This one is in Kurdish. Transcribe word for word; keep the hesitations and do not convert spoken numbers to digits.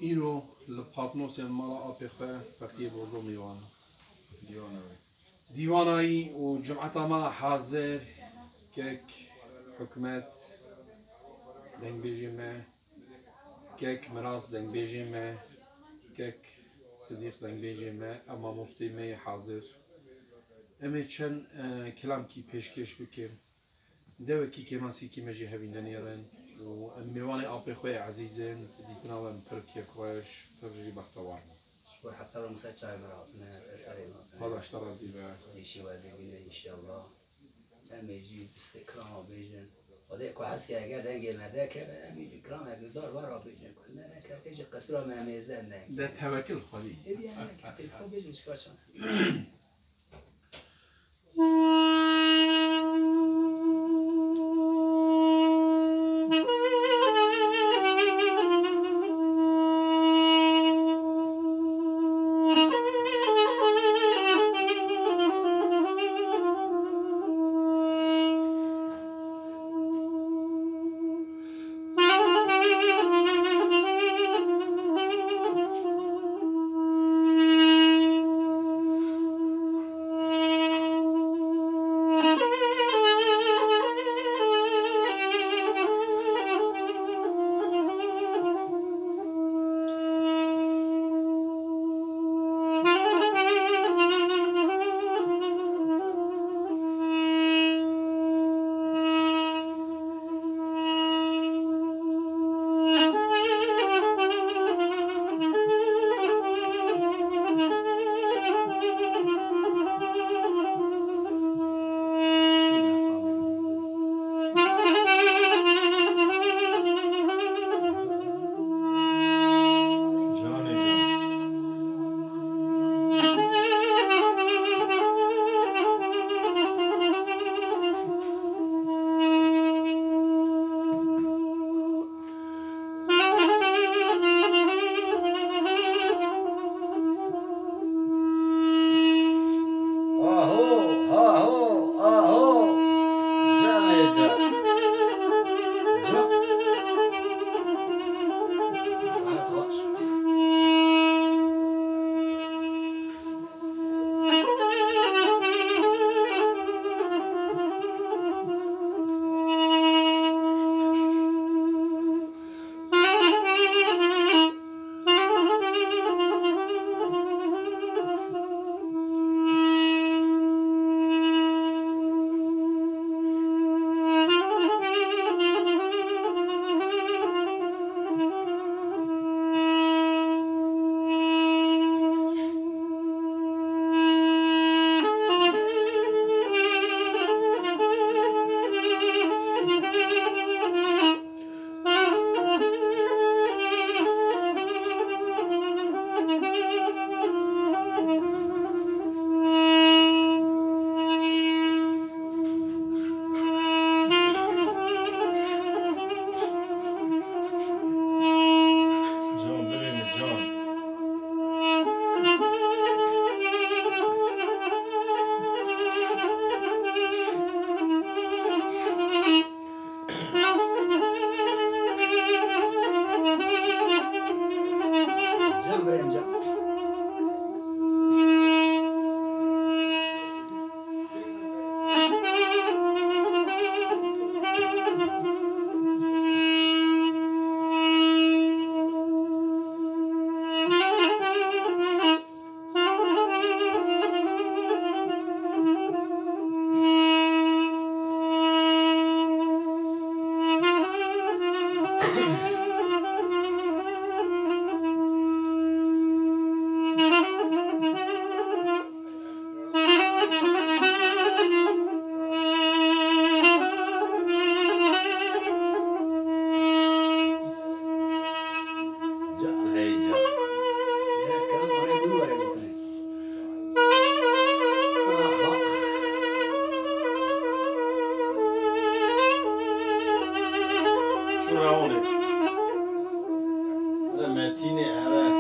Îro li Patnosê mala apê xwe Fetiyê Bozo mîvan e. Dîwana wê. Dîwanayî û cumeta me hazir, kek Hikmet dengbêjê me, kek Miras dengbêjê me, kek Sidîq dengbêjê me, ev mamostê me yê hazir. Em ê çend, e, kilamkî pêşkêş bikin. Dewekî kêmasîkî me jî hevî nenêrin û em mêvanê apê xwe yê ezîz in, dîtina we em pir kêfxweş, pir jî bextewar bûn. Şikor heta we ser çavê me re hatine, ser serê me hatine. Xweda ji te razî be. Xwedê şî we bibîne înşallah. Em ê jî destê kirama bêjin. Xwedê ku hez ke eger dengê me dekeve, em ê jî kirameke dar we re bêjin. Ku ne neke, tê jî qesira me mêze ne. De tewekil Xwedî. Êdî em neke, qîs xwe bêjin çika çand. Aho, aho, aho. Canê can. Can. Saet xweş. Can, birê min, can. Can, birê min, can. Can, hey can. Çû rawonê. Re Metînê here.